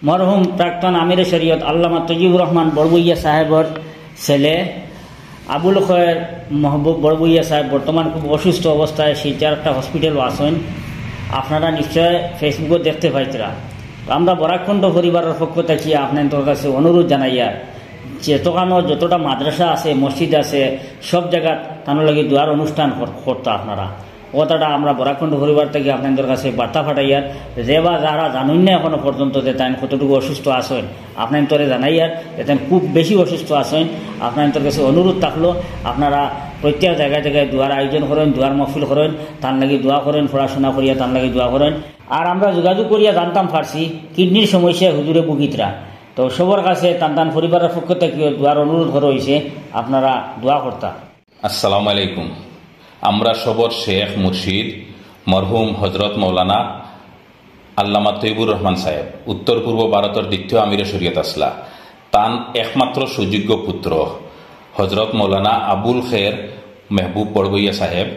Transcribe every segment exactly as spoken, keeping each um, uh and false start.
মরহুম প্রাক্তন আমিরে শরীয়ত আল্লামা তজিবুর রহমান বড়বুইয়া সাহেবর ছেলে আবুল খয়ের মাহবুব বড়বুইয়া সাহেব বর্তমান খুব অসুস্থ অবস্থায় শিলচর একটা হসপিটালো আছইন। আপনারা নিশ্চয় Facebook-ও দেখতে পাইতরা। আমরা বরাক কণ্ঠ পরিবারর পক্ষ থাকি আপনাইন্তর কাছে অনুরোধ জানাইয়ার, যতখানো যতটা মাদ্রাসা আছে, মসজিদ আছে, সব জাগাত তানর লাগি দোয়ার অনুষ্ঠান কর-, করতা আপনারা। কথাটা আমরা বরাক কণ্ঠ পরিবার থাকি আপনাইন্তর কাছে বার্তা পাঠাইয়ার, যে বা যারা জানইন না এখনো পর্যন্ত যে তাইন কতটুকু অসুস্থ আছইন, আপনাইন্তরে জানাইয়ার, যে তাইন খুব বেশি অসুস্থ আছইন। আপনাইন্তর কাছে অনুরোধ থাকলো, আপনারা প্রত্যেক জাগায় জাগায় দোয়ার আয়োজন করইন, দোয়ার মাহফিল করইন, তান লাগি দোয়া করইন, পড়াশোনা করিয়া তান লাগি দোয়া করইন। আর আমরা যোগাযোগ করিয়া জানতাম পারছি কিডনির সমস্যায় হুজুরে ভুগিতরা। তো সবর কাছে তান তান পরিবারর পক্ষ থাকিও দোয়ার অনুরোধ করা অইছে, আপনারা দোয়া করতা। আসসালামু আলাইকুম। আমরা সবর শেখ মুর্শিদ মরহুম হজরত মৌলানা আল্লামা তৈবুর রহমান সাহেব উত্তর পূর্ব ভারতর দ্বিতীয় আমিরে শরীয়ত আছলা। তান একমাত্র সুযোগ্য পুত্র হজরত মৌলানা আবুল খের মেহবুব বড়বইয়া সাহেব,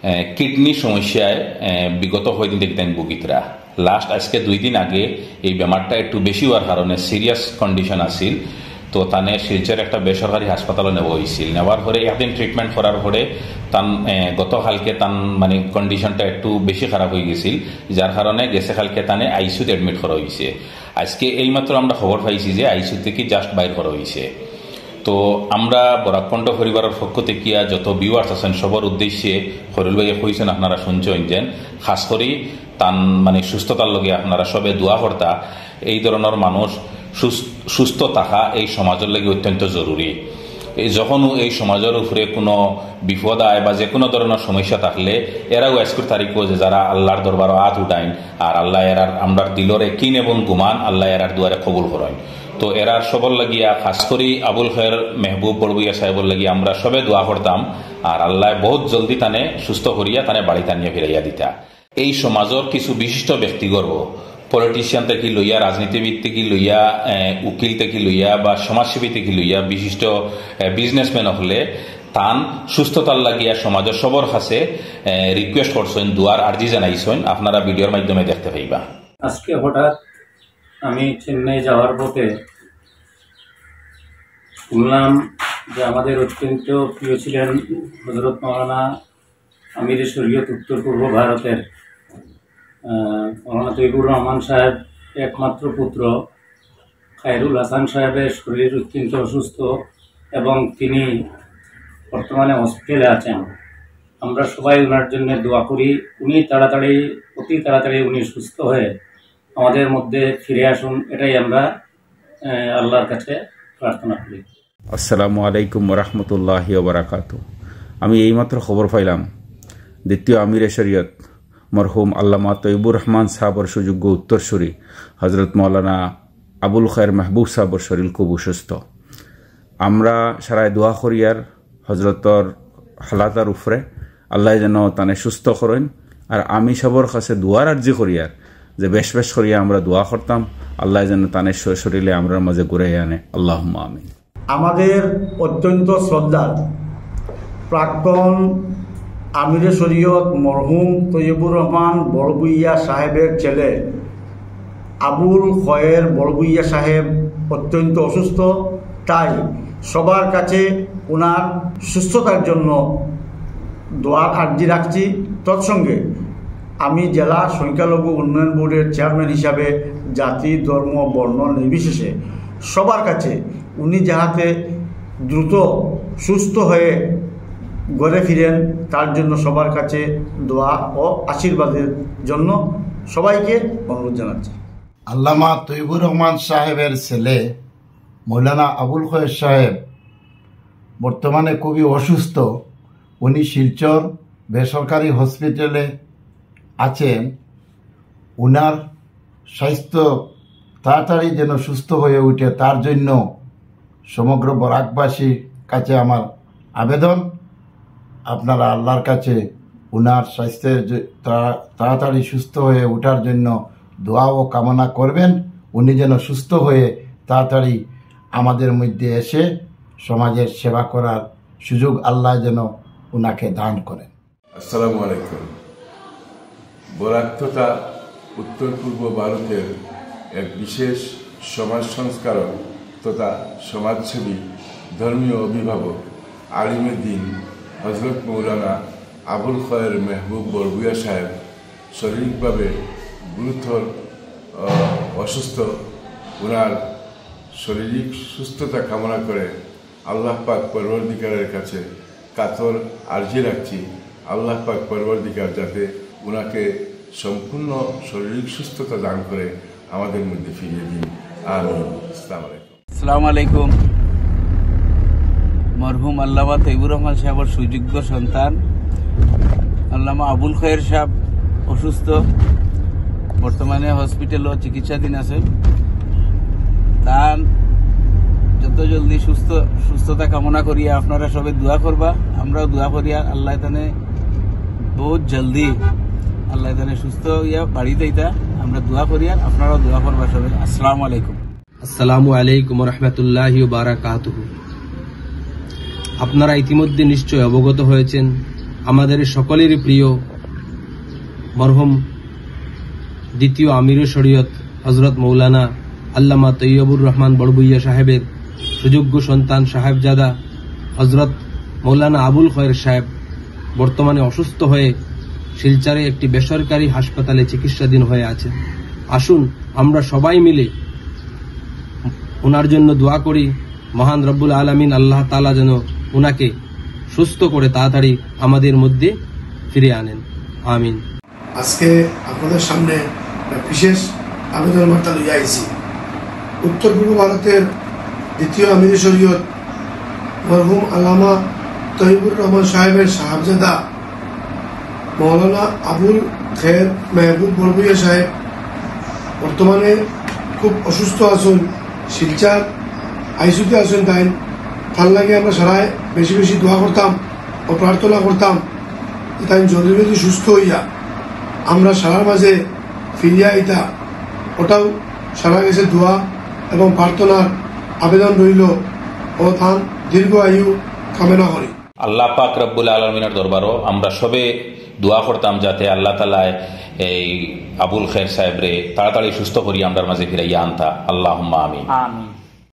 এ, কিডনি সমস্যায়, এ, বিগত কয়দিন থাকি তাইন ভুগিতরা। লাস্ট আজকে দুই দিন আগে এই বেমারটা একটু বেশি অওয়ার কারণে সিরিয়াস কন্ডিশন আছিল। তো তানে শিলচর একটা বেসরকারি হাসপাতালো নেওয়া অইছিল। নেওয়ার পরে একদিন ট্রিটমেন্ট করার পরে তান, এ, গতকালকে তান মানে কন্ডিশনটা একটু বেশি খারাপ অইগেছিল, যার কারণে গেছে কালকে তানে আইসিইউত অ্যাডমিট করা অইছে। আজকে এইমাত্র আমরা খবর পাইছি যে আইসিইউ থাকি just বাইর করা অইছে। তো আমরা বরাক কণ্ঠ পরিবারর পক্ষ থাকিয়া যত ভিউয়ার্স আছইন সবর উদ্দেশ্যে খলিল ভাইয়ে কইছইন, আপনারা শুনছইন যেন খাস করি তান মানে সুস্থতার লগে আপনারা সবে দোয়া করতা। এই ধরনর মানুষ সুস-, সুস্থ থাকা এই সমাজর লাগি অত্যন্ত জরুরি। এই যখনও এই সমাজর উপরে কোনো বিপদ আয় বা যে কোনো ধরনর সমস্যা থাকলে এরাও আজকুর তারিখও যে যারা আল্লার দরবারো আত উঠাইন আর আল্লায় এরার আমরার দিলর একিন এবং গুমান আল্লায় এরার দুয়ারে কবুল করইন। তো এরার সবর লাগিয়া খাস করি আবুল খের মেহবুব বড়বইয়া সাহেবর লাগি আমরা সবে দোয়া করতাম। আর আল্লায় বহুত জলদি তানে সুস্থ করিয়া তানে বাড়িত আনিয়া ফিরাইয়া দিতা। এই সমাজর কিছু বিশিষ্ট ব্যক্তিবর্গ, পলিটিশিয়ান থাকি লইয়া, রাজনীতিবিদ থাকি লইয়া, এ, উকিল থাকি লইয়া বা সমাজসেবী থাকি লইয়া, বিশিষ্ট, এ, বিজনেসম্যান অকলে তান সুস্থতার লাগিয়া সমাজর সবর কাছে, এ, রিকোয়েস্ট করছইন, দোয়ার আর্জি জানাইছইন, আপনারা ভিডিওর মাধ্যমে দেখতে পাইবা। আজকে হঠাৎ আমি চেন্নাই যাওয়ার পথে শুনলাম যে আমাদের অত্যন্ত প্রিয় ছিলেন হজরত মাওলানা আমিরে শরীয়ত উত্তর পূর্ব ভারতের, আহ, মাওলানা তৈবুর রহমান সাহেব একমাত্র পুত্র খায়রুল হাসান সাহেবের শরীর অত্যন্ত অসুস্থ এবং তিনি বর্তমানে হসপিটালে আছেন। আমরা সবাই ওনার জন্য দোয়া করি, উনি তাড়াতাড়ি, অতি তাড়াতাড়ি উনি সুস্থ হয়ে আমাদের মধ্যে ফিরে আসুন, এটাই আমরা, আহ, আল্লাহর কাছে প্রার্থনা করি। আসসালামু আলাইকুম ওয়া রাহমাতুল্লাহি ওয়া বারাকাতুহু। আমি এইমাত্র খবর পাইলাম, দ্বিতীয় আমিরে শরীয়ত মরহুম আল্লামা তৈবুর রহমান সাহেবর সুযোগ্য উত্তরসূরি হজরত মৌলানা আবুল খায়ের মাহবুব সাহেবর শরীর খুব অসুস্থ। আমরা সারায় দোয়া করিয়ার হজরতর হালাতর উপরে, আল্লায় যেন তানে সুস্থ করইন। আর আমি সবর কাছে দোয়ার আর্জি করিয়ার যে বেশ বেশ করিয়া আমরা দোয়া করতাম, আল্লায় যেন তানে স-, শরীরে আমরার মাঝে ঘুরাইয়া আনে। আল্লাহুম্মা আমিন। আমাদের অত্যন্ত শ্রদ্ধার প্রাক্তন আমিরে শরীয়ত মরহুম তৈয়বুর রহমান বড়বুইয়া সাহেবের ছেলে আবুল খয়ের বড়বুইয়া সাহেব অত্যন্ত অসুস্থ, তাই সবার কাছে ওনার সুস্থতার জন্য দোয়ার আর্জি রাখছি। তৎসঙ্গে আমি জেলা সংখ্যালঘু উন্নয়ন বোর্ডের চেয়ারম্যান হিসাবে জাতি, ধর্ম, বর্ণ নির্বিশেষে সবার কাছে উনি যাহাতে দ্রুত সুস্থ হয়ে ঘরে ফিরেন, তার জন্য সবার কাছে দোয়া ও আশীর্বাদের জন্য সবাইকে অনুরোধ জানাচ্ছি। আল্লামা তৈবুর রহমান সাহেবের ছেলে মৌলানা আবুল খয়ের সাহেব বর্তমানে খুবই অসুস্থ। উনি শিলচর বেসরকারি হসপিটালে আছেন। উনার স্বাস্থ্য তাড়াতাড়ি যেন সুস্থ হয়ে উঠে, তার জন্য সমগ্র বরাকবাসীর কাছে আমার আবেদন, আপনারা আল্লাহর কাছে উনার স্বাস্থ্যের জ-, তা-, তাড়াতাড়ি সুস্থ হয়ে ওঠার জন্য দোয়া ও কামনা করবেন। উনি যেন সুস্থ হয়ে তাড়াতাড়ি আমাদের মধ্যে এসে সমাজের সেবা করার সুযোগ আল্লাহ যেন উনাকে দান করেন। আসসালামু আলাইকুম। বরাক তথা উত্তর পূর্ব ভারতের এক বিশেষ সমাজ সংস্কারক তথা সমাজসেবী, ধর্মীয় অভিভাবক, আলিমে দিন হযরত মৌলানা আবুল খয়ের মেহবুব বড়ভূঁইয়া সাহেব শারীরিকভাবে গুরুতর, আহ, অসুস্থ। ওনার শারীরিক সুস্থতা কামনা করে আল্লাহ পাক পরওয়ারদিগারের কাছে কাতর আরজি রাখছি, আল্লাহ পাক পরওয়ারদিগার যাতে ওনাকে সম্পূর্ণ শারীরিক সুস্থতা দান করে আমাদের মধ্যে ফিরিয়ে দিন। আমিন। আসসালামু আলাইকুম। আসসালামু আলাইকুম। মরহুম আল্লামা তৈবুর রহমান সাহেবের সুযোগ্য সন্তান আল্লামা আবুল খয়ের সাহেব অসুস্থ, বর্তমানে হসপিটালও চিকিৎসাধীন আছেন। তান যত জলদি সুস্থ, সুস্থতা কামনা করিয়া আপনারা সবে দোয়া করবা, আমরাও দোয়া করিয়া আল্লাহ তানে বহুত জলদি আল্লাহ তানে সুস্থ হইয়া বাড়িত আইতা। আমরা দোয়া করিয়া আপনারাও দোয়া করবা সবে। আসসালামু আলাইকুম। আসসালামু আলাইকুম রহমতুল্লাহি ওয়া বারাকাতুহু। আপনারা ইতিমধ্যে নিশ্চয় অবগত হয়েছেন, আমাদের সকলেরই প্রিয় মরহুম দ্বিতীয় আমিরে শরীয়ত হযরত মৌলানা আল্লামা তৈয়বুর রহমান বড়ভূঁইয়া সাহেবের সুযোগ্য সন্তান সাহেবজাদা হযরত মৌলানা আবুল খয়ের সাহেব বর্তমানে অসুস্থ হয়ে শিলচরে একটি বেসরকারি হাসপাতালে চিকিৎসাধীন হয়ে আছেন। আসুন, আমরা সবাই মিলে ওনার জন্য দোয়া করি, মহান রব্বুল আলামিন আল্লাহ তাআলা যেন ওনাকে সুস্থ করে তাড়াতাড়ি আমাদের মধ্যে ফিরে আনেন। আমিন। আজকে আপনাদের সামনে একটা বিশেষ আবেদন বার্তা লইয়া আইছি। উত্তর পূর্ব ভারতের দ্বিতীয় আমিরে শরীয়ত মরহুম আল্লামা তৈবুর রহমান সাহেবের সাহেবজাদা মৌলানা আবুল খের মেহবুব বড়ভূঁইয়া সাহেব বর্তমানে খুব অসুস্থ আছেন, শিলচর আইসিইউতে আছেন তাইন। তার লাগি আমরা সারায় বেশি বেশি দোয়া করতাম ও প্রার্থনা করতাম যে তাইন জলদি জলদি সুস্থ হইয়া আমরা সারার মাঝে ফিরিয়া আইতা। ওটাও সারার গেছে দোয়া এবং প্রার্থনার আবেদন রইল ও তান দীর্ঘ আয়ু কামনা করি। আল্লাহ পাক রব্বুল আলমিনের দরবারও আমরা সবে দোয়া করতাম যাতে আল্লাহ তালায় এই আবুল খের সাহেবরে তাড়াতাড়ি সুস্থ করি আমরার মাঝে ফিরাইয়া আনতা। আল্লাহুম্মা আমিন। আমিন।